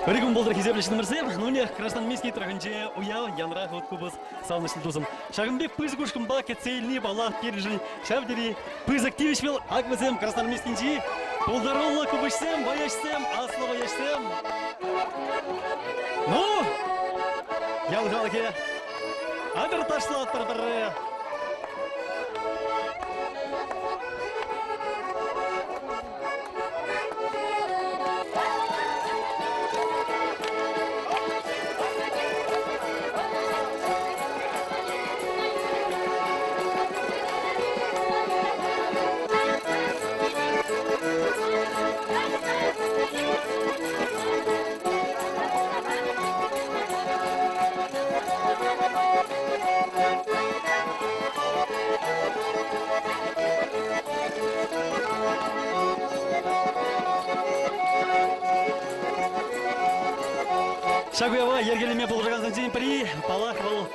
Ырӑ кун пултӑр, хисеплӗ ҫыннӑмӑрсем. Нунех Красноармейски тӑрӑхӗнче уяв янра хут купӑс савӑнӑҫлӑ тусӑм. Ҫакӑн пек пысӑк ушкӑнпа кӗтсе илни, паллах, пирӗншӗн ҫав тери пысӑк тивӗҫ вӑл. Ак вӗсем Красноармейскинчи пултаруллӑ купӑсҫсем, вӑйӑҫсем, аслӑ вӑйӑҫсем. Ну, ял халӑхӗ, атьӑр ташлатпӑр пӗрре. Ҫак уява йӗркелеме пулӑшакансенчен пӗри, паллах, вӑл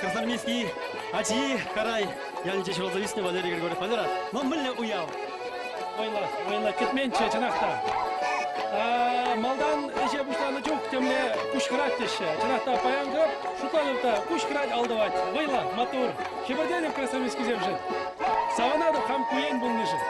Красноармейски ачи Карай ялӗнче ҫуралса ӳснӗ Валерий Григорьев. Валера, ну мӗнле уяв? Вӑйлӑ, вӑйлӑ кӗтменччӗ чӑнах та. Малтан ӗҫе пуҫланӑ чух темле куҫ хӑрать теҫҫӗ. Чӑнах та паян кӑп шутланӑп та куҫ хӑрать ал тӑвать. Вӑйлӑ, маттур. Хӗпӗртетӗп красноармейскисемшӗн. Савӑнатӑп хам ку ен пулнишӗн.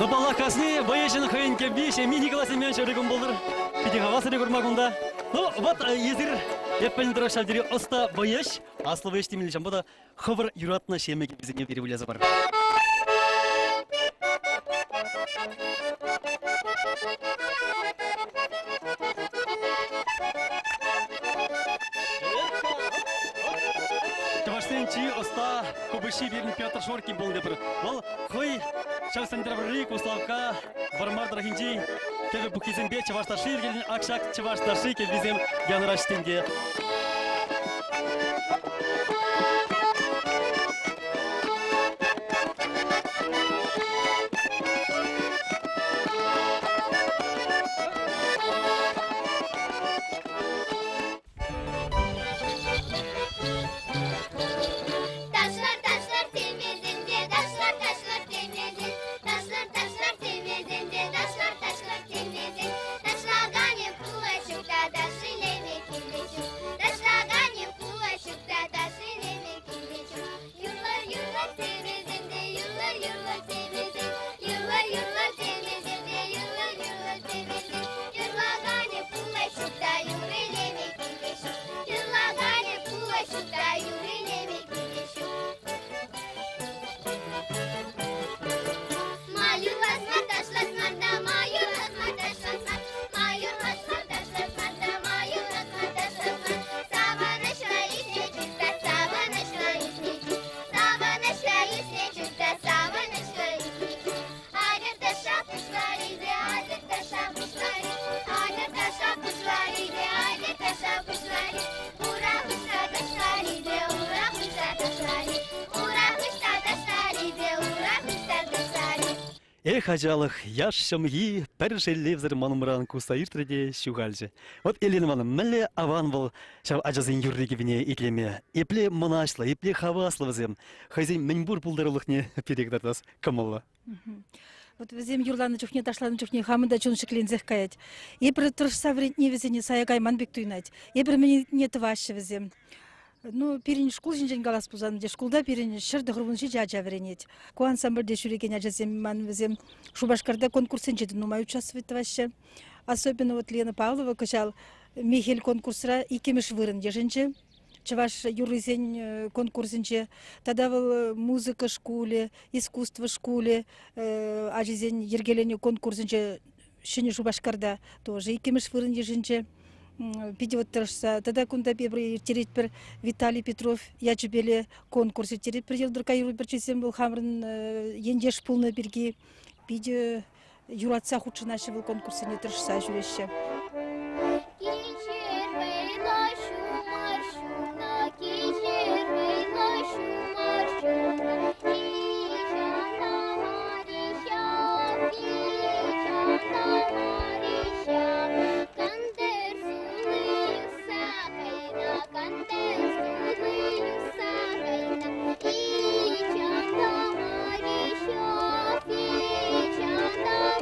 Ну, паллах, кашни вӑйӑҫӑн хӑйӗн кӗвви ҫемйи Николай Семенович ырӑ кун пултӑр. Питӗ хавас сире курма кунта. Ну, вот эсир эп пӗлнӗ тӑрӑх ҫав тери ӑста вӑйӑҫ, аслӑ вӑйӑҫ темелле ҫавӑнпа та хӑвӑр юратнӑ ҫемье кӗввисене пире выляса парӑр. Чӑвашсен чи ӑста купӑсҫи пирӗн Петр Шоркин пулнӑ тепӗр. Вӑл хӑй ҫав Сӗнтӗрвӑрри, Куславкка, Вӑрмар тӑрӑхӗнчи кӗвӗ пуххисемпе чӑваш ташши йӗркеленӗ ак ҫак чӑваш ташши кӗввисем янӑраҫ тенке. Taşlar taşlar temizinde, taşlar taşlar temizin, taşlar taşlar temizinde, taşlar taşlar temizin, ташлағанем кулачукта, ташилеме килечук, ташлағанем кулачукта, ташилеме килечук. Юрлар, юрлар темизінде, юрлар, юрлар темизин, юрлар, юрлар темизінде, юрлар, юрлар темизин, юрлағанем кулачукта, юрилеме килечук, юрлағанем кулачукта, юрилеме килечук. Майор ласма ташласмар да, майор ласма ташласмар, майор ласма ташласмар да, майор ласма ташласмар. Савӑнӑҫлӑ ӳснӗ чухта, савӑнӑҫлӑ ӳснӗ чух, савӑнӑҫлӑ ӳснӗ чухта, савӑнӑҫлӑ ӳснӗ чух. Атьӑр таша пуҫларӗ, атьӑр таша пуҫларӗ, атьӑр таша пуҫларӗ, атьӑр таша пуҫларӗ. Ура хыҫса ташларӗ, ура хыҫса ташларӗ, ура хыҫса ташларӗ, ура хыҫса ташларӗ. Эх, ачалӑх, яш ҫӑмхи пӗр шеллевсӗр ман умран кусса иртрӗ те ҫухалчӗ. Вот Елена Ивановна, мӗнле аван вӑл ҫав ачасен юрри-кӗввине итлеме. Епле мӑнаҫлӑ, епле хаваслӑ вӗсем. Хӑйсен мӗнпур пултарулӑхне пире кӑтартас кӑмӑллӑ. Вот вӗсем юрланӑ чухне, ташланӑ чухне хамӑн та чун ҫӗкленсех каять. Эпир тӑрӑшса вӗрентни вӗсене сая кайман пек туйӑнать. Эпир мӗне тӑваҫҫӗ вӗсем. Ну, пирӗн шкул ҫинчен калас пулсан, шкулта пирӗн 197 ача вӗренет. Ку ансамбльте ҫӳрекен ачасем ман вӗсем Шупашкарта конкурссенче те нумай участвовать тӑваҫҫӗ. Особенно вот Лена Павлова кӑҫал Михель конкурсра иккӗмӗш вырӑн йышӑнчӗ. Чӑваш юррисен конкурсӗнче тата вӑл музыка шкулӗ, искусство шкулӗ ачисен йӗркеленӗ конкурсӗнче Ҫӗнӗ Шупашкарта тоже иккӗмӗш вырӑн йышӑнчӗ. Питӗ вот тӑрӑшса. Тата кунта эпир ирттеретпӗр Виталий Петров ячӗпеле конкурс ирттеретпӗр Йӑлтӑркка юрӑ пӗрчисем вӑл хамӑрӑн ентеш пулнӑ пирки питӗ юратса хутшӑнаҫҫӗ вӑл конкурссене тӑрӑшса ҫӳреҫҫӗ. Кишӗр вӑйлӑ ҫумӑр ҫунӑ, кишӗр вӑйлӑ ҫумӑр ҫунӑ, Ҫана Мариҫа, Ҫана Мариҫа, кантӑр сулли юхса кайнӑ, кантӑр сулли юхса кайнӑ, Ҫана Мариҫа, Ҫана Мариҫа.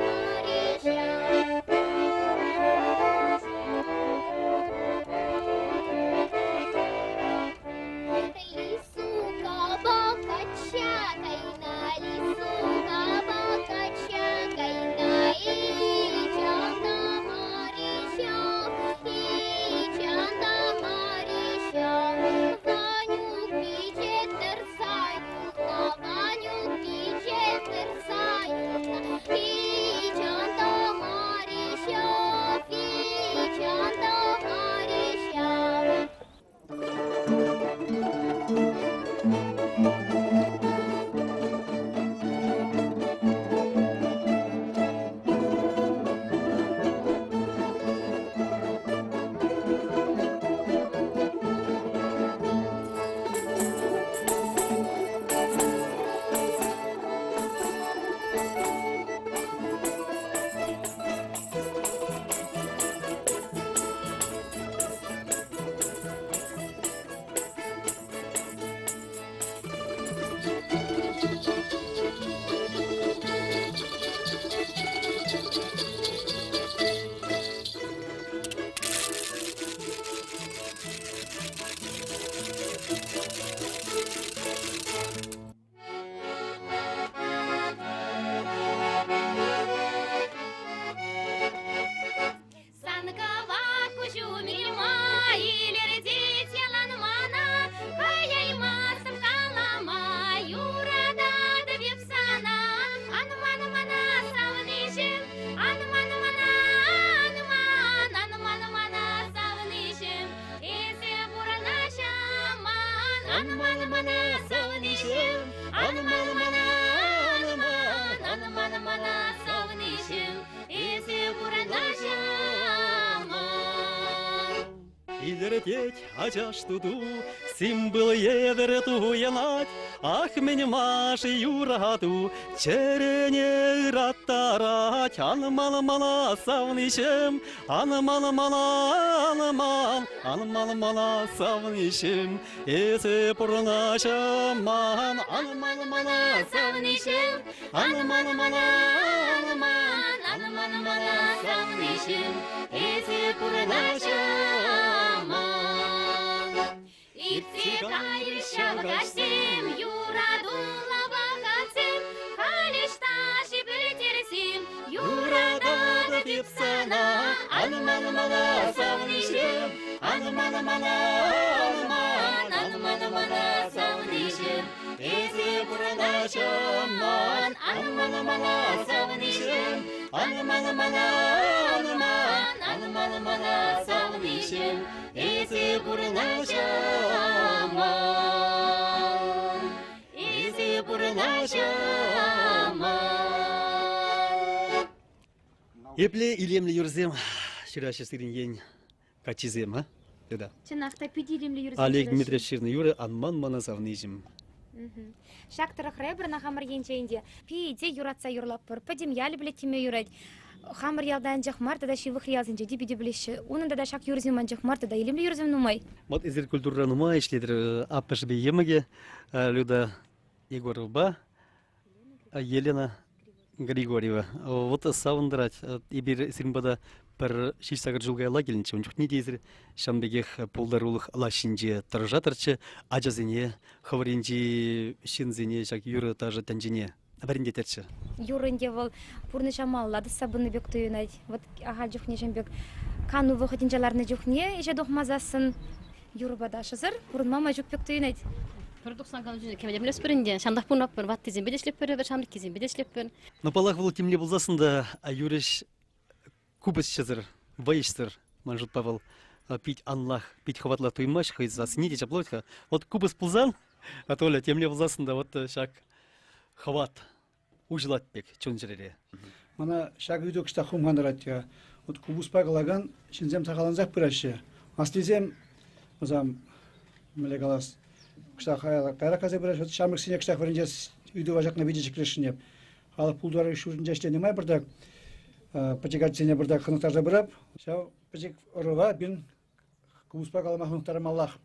Лису кабакача кайна, лису кабакача кайна, Ичана Мариҫа, Ичана Мариҫа, Ванюк пиче тӑрса юлнӑ, Ванюк пиче тӑрса юлнӑ, Ичана Мариҫа, Ичана Мариҫа. Санкава куҫу милма илӗртет ялан мана, хӑяймастӑп калама, юрататӑп эп сана. Ан ман мана, савниҫӗм, ан ман мана, ан ман, ан ман мана, савниҫӗм, эсӗ пурӑнаҫаман. Ан ман мана, савниҫӗм, ан ман мана, ан ман, ан ман мана, савниҫӗм, эсӗ пурӑнаҫаман. Илӗртет ачаш туту, симпыл евӗр туйӑнать, Ах, мӗн ма-ши юрату чӗрене ыраттарать? Ан ман мана, савниҫӗм, ан ман мана, ан ман, ан ман мана, савниҫӗм, эсӗ пурӑнаҫаман. Ан ман мана, савниҫӗм, ан ман мана, ан ман, ан ман мана, савниҫӗм, эсӗ пурӑнаҫаман. Иртсе кайрӗҫ ҫав каҫсем, юратуллӑ вӑхӑтсем, халь ӑҫта-ши пӗлтерсем, юрататӑп эп сана. Ан ман мана, савниҫӗм, ан ман мана, ан ман, ан ман мана, савниҫӗм, эсӗ пурӑнаҫаман. Ан ман мана, савниҫӗм, ан ман мана, ан ман, ан ман мана, савниҫӗм, эсӗ пурӑнаҫаман. Эсӗ пурӑнаҫаман. Епле илемлӗ юрӑсем ҫыраҫҫӗ сирӗн ен каччисем, а? Люда. Чӑнах та питӗ илемлӗ юрӑсем Олег ҫыраҫҫӗ. Дмитриевич ҫырнӑ юрӑ «Анман мана савниҫӗм». Ҫак тӑрӑхра эпир ӑна хамӑр енчен те питӗ юратса юрлатпӑр. Пӗтӗм ялӗ пӗлет теме юрать. Хамӑр ялта анчах мар тата ҫывӑхри ялсенче те питӗ пӗлеҫҫӗ. Унӑн тата ҫак юрӑсем анчах мар тата илемлӗ юрӑсем нумай. Вот эсир культурӑра нумай ӗҫлетӗр. Аппӑшӗпе йӑмӑкӗ Люда Егоровӑпа Елена Григорьева. Вот савӑнтарать. Эпир сирӗн пата пӗр ҫич-сакӑр ҫул каялла килнӗччӗ. Ун чухне те эсир ҫавӑн пекех пултарулӑх лаҫҫинче тӑрӑшатӑрччӗ. Ачасене, хӑвӑр енчи ҫынсене ҫак юрӑ-ташӑ тӗнчине вӗрентетӗрччӗ. Юрӑ ӗнтӗ вӑл пурнӑҫа малалла тӑсса пынӑ пек туйӑнать. Вот ахаль чухне ҫын пек кану вӑхӑтӗнче ларнӑ чухне ӗҫе тухмасассӑн юрӑпа ташӑсӑр пурӑнма май ҫук пек туйӑнать. Пӗр тухсан кану чухне кӗмелемлеспӗр ӗнтӗ. Ҫантах пурӑнатпӑр, ваттисемпе те ӗҫлетпӗр, эпир ҫамрӑккисемпе те ӗҫлетпӗр. Но паллах, вӑл темле пулсассӑн та юрӑҫ купӑсҫӑсӑр, вӑйӑҫсӑр, ман шутпа вӑл. пит анлах, пит хӑватлах туймасть хӑй сассине те ҫапла-ха. Вот купӑс пулсан, Толя, темле пулсассӑн та вот ҫак хӑват уҫӑлать пек чун-чӗрере. Мана ҫак ыйту кӑштах хумхантарать. Вот купӑспа калакан ҫынсем сахаллансах пыраҫҫӗ. Аслисем, вӗсем, мӗнле калас, кӑштах каярах кайса пыраҫҫӗ. Вот ҫамрӑксене кӑштах вӗрентес ыйтӑва ҫакна питӗ ҫӗклесшӗн. Халӑх пултарулӑх ҫуртӗнче ӗҫленӗ май пӗртак пӗчӗк ачасене пӗртак хӑнӑхтарса пырап. Ҫав пӗчӗк ӑрӑва пин купӑспа калама хӑнӑхтармаллах.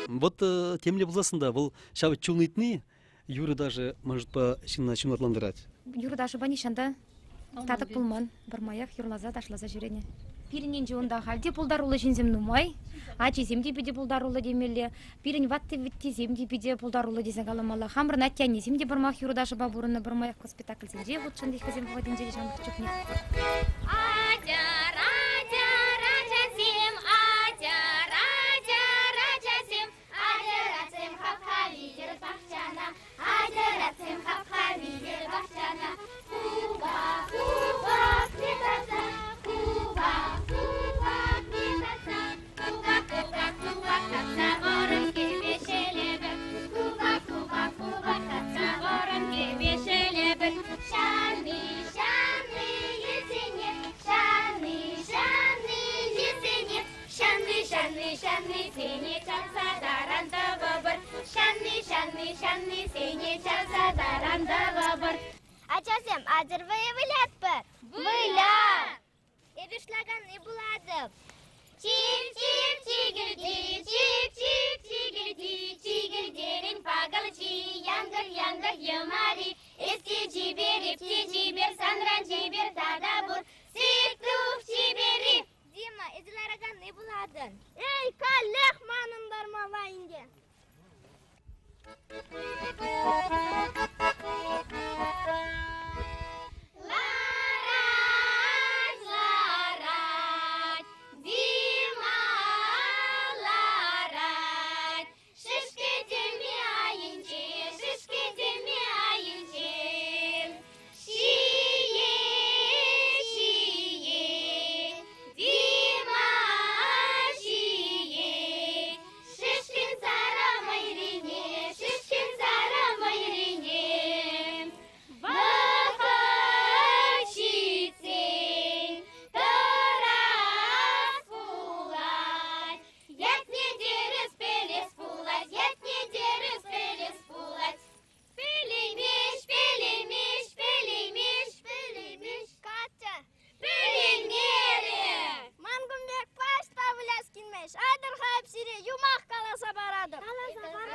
Вот темле пулсассӑн та вӑл ҫав чун ыйтни юрӑ даже, может, по ҫынна ҫунатлантарать. Юрӑ ташӑпа нихҫан та татӑк пулман. Пӗрмаях юрласа ташласа ҫӳренӗ. Пирӗн енче унта халь те пултаруллӑ ҫынсем нумай. Ачисем те питӗ пултаруллӑ темелле. Пирӗн ватти-вӗттисем те питӗ пултаруллӑ тесе каламалла. Хамӑрӑн атте-аннесем те пӗрмаях юрӑ ташӑпа пурӑннӑ, пӗрмаях спектакльсенче хутшӑннӑ хӑйсем вӑхӑтӗнче те ҫамрӑк чухне. Атьӑр, атьӑр, ачасем, атьӑр, атьӑр, ачасем, атьӑр, хапха витӗр пахчана, атьӑр, хапха витӗр пахчана. Купа, купа, кметаса, купа, купа, кметаса, купа, купа, купа, татса вӑрӑм кӗпе ҫӗлепӗр. Купа, купа, купа, татса вӑрӑм кӗпе ҫӗлепӗр. Шанни, шанни, йӗсене, шанни, шанни, йӗсене, шанни, шанни, шаннисене чавса таран тӑвӑпӑр. Шанни, шанни, шаннисене чавса таран тӑвӑпӑр. Ачасем, атьӑр вӑйӑ вылятпӑр. Выля! Эпӗ шлаканни пулатӑп. Чип-чип чикӗлти, чип-чип чикӗлти, чикӗлтерен пакӑлчи, янкӑр-янкӑр йӑмари, эс те чипер, эп те чипер, санран чипер тата пур, сик тух чипери. Дима, эсӗ лараканни пулатӑн. Эй, каллех манӑн лармалла ӗнтӗ. Ларать, ларать, Дима ларать, шӗшкӗ тӗми айӗнче, шӗшкӗ тӗми айӗнче. Ҫиет, ҫиет, Дима ҫиет, шӗшкӗн сарӑ мӑйрине, шӗшкӗн сарӑ мӑйрине. Вӑхӑт ҫитсен тӑрас пулать, ятне тӗрӗс пӗлес пулать, ятне тӗрӗс пӗлес пулать. Пӗлеймест, пӗлеймест, пӗлеймест, пӗлеймест. Катя! Пӗлеймерӗ! Ман кун пек пач та выляс килмест. Айтӑр-ха эп сире юмах каласа паратӑп. Каласа пар.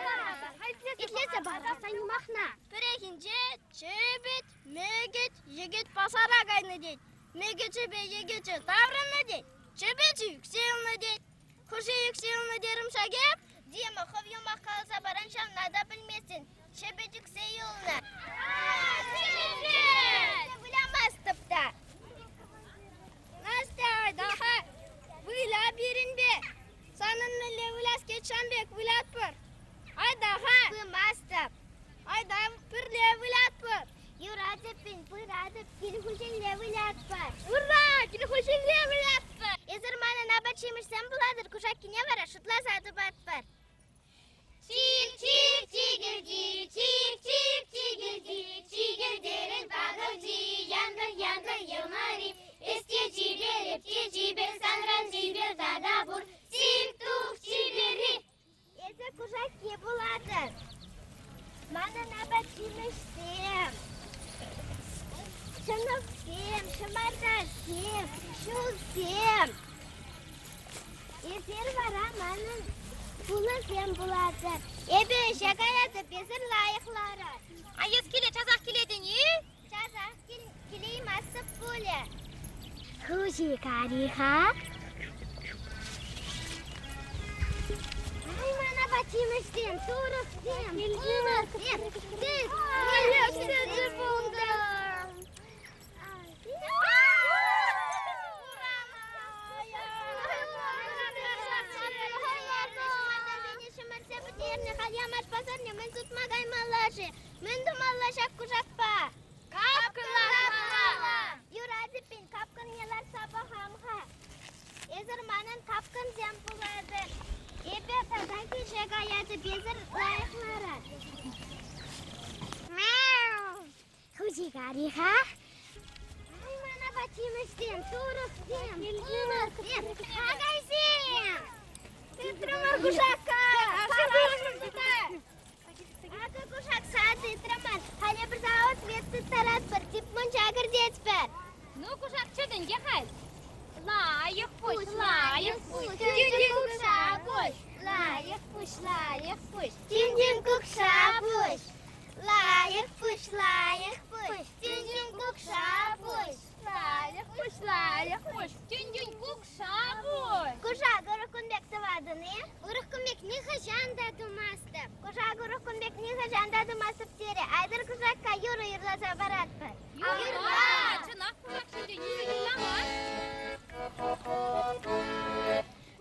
Итлесе пар-ха юмахна. Пӗррехинче чӗпӗт, мӗкӗт, йӗкӗт пасара кайнӑ тет. Мӗкӗчӗпе йӗкӗчӗ таврӑннӑ тет. Чӗпӗчӗ ӳксе юлнӑ тет. Хӑшӗ ӳксе юлнӑ терӗм ҫак эп? Дима, хӑв юмах каласа паран ҫавна та пӗлместӗн. Чӗпӗт ӳксе юлнӑ. Чӗпӗт! Вылямастӑп та. Настя, айда-ха, выля пирӗнпе. каятӑп, кил хуҫилле вылятпӑр. Ура! Кил хуҫилле вылятпӑр! Эсир манӑн апат-ҫимӗҫсем пулатӑр, кушаккине вара шутласа тупатпӑр. Чик-чик, чикӗлти, чик-чик, чикӗлти, чикӗлтерен пакӑлчи, янтӑр-янтӑр йӑлмари, эс те чипер, эп те чипер, санран чипер тата пур, сик тух чиперри. Эсӗ кушакки пулатӑн. Манӑн апат-ҫимӗҫсем, ҫӑнӑхсем, ҫӑмартасем, ҫулсем. Эсир вара манӑн пулӑсем пулатӑр. Эпӗ ӗҫе каятӑп, эсир лайӑх ларӑр. А эс киле часах килетӗн-и? Часах килеймастӑп пулӗ. Хуҫи кари-ха. Ай, ман апат-ҫимӗҫсем, турӑхсем, пулӑсем, сӗт, сӗчӗ пултӑм. Ямаш пасарне мӗн сутма каймалла-ши? Мӗн тумалла ҫак кушакпа? Капкӑн лартмалла! Юрать эппин, капкӑнне лартса пӑхам-ха. Эсӗр манӑн капкӑнсем пулатӑр. Эпӗ тата кӳрше каятӑп, эсӗр лайӑх ларать. Хуҫи кари-ха. Ай, ман апат-ҫимӗҫсем, турӑхсем, пулӑсем, какайсем! Тытрӑмӑр кушака! Акӑ кушак сад тытрӑмӑр. Халӗ пӗр ответ тыттаратпӑр, тип мунча кӗртетпӗр. Ну, кушак чӗтӗнке халь. Лайӑх пуҫ, лайӑх пуҫ. Тин-тин кукша пуҫ. Лайӑх пуҫ, лайӑх пуҫ. Тин-тин кукша пуҫ. Лайӑх пуҫ, лайӑх пуҫ. Тин-тин кукша пуҫ. Лайӑх пуҫ, лайӑх пуҫ. Тин-тин кукша пуҫ. Кушак урӑх кун пек тӑватӑн-и? Урӑх кун пек нихӑҫан та тумастӑп. Кушак урӑх кун пек нихӑҫан та тумастӑп терӗ. Айтӑр кушакка юрӑ юрласа паратпӑр. Юрла! Чӑнах кушак ҫинчен юрӑ юрламан.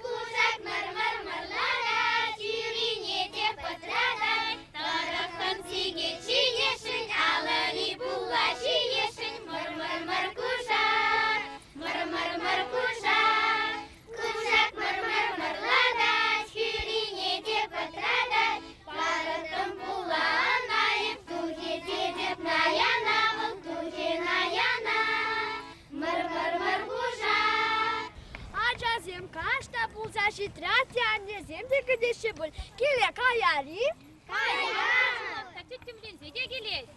Кушак мӑр-мӑр-мӑрлатать, хӳрине те пӑтратать. Тӑрӑххӑн сикет ҫиесшӗн, алӑри пулла ҫиесшӗн. Мӑр-мӑр-мӑр кушак, мӑр-мӑр-мӑр кушак. Кушак мӑр-мӑр-мӑрлатать, хӳрине те пӑтратать. Парӑттӑм пулла ӑна эп, тухӗ тетӗп наяна, вӑл тухӗ наяна. Мӑр-мӑр-мӑр кушак. Ачасем кашта пулса ҫитрӗ, атте-аннесем те кӗтеҫҫӗ пуль. Киле каяр-и? Каяр! Тӗттӗмленсе те килет.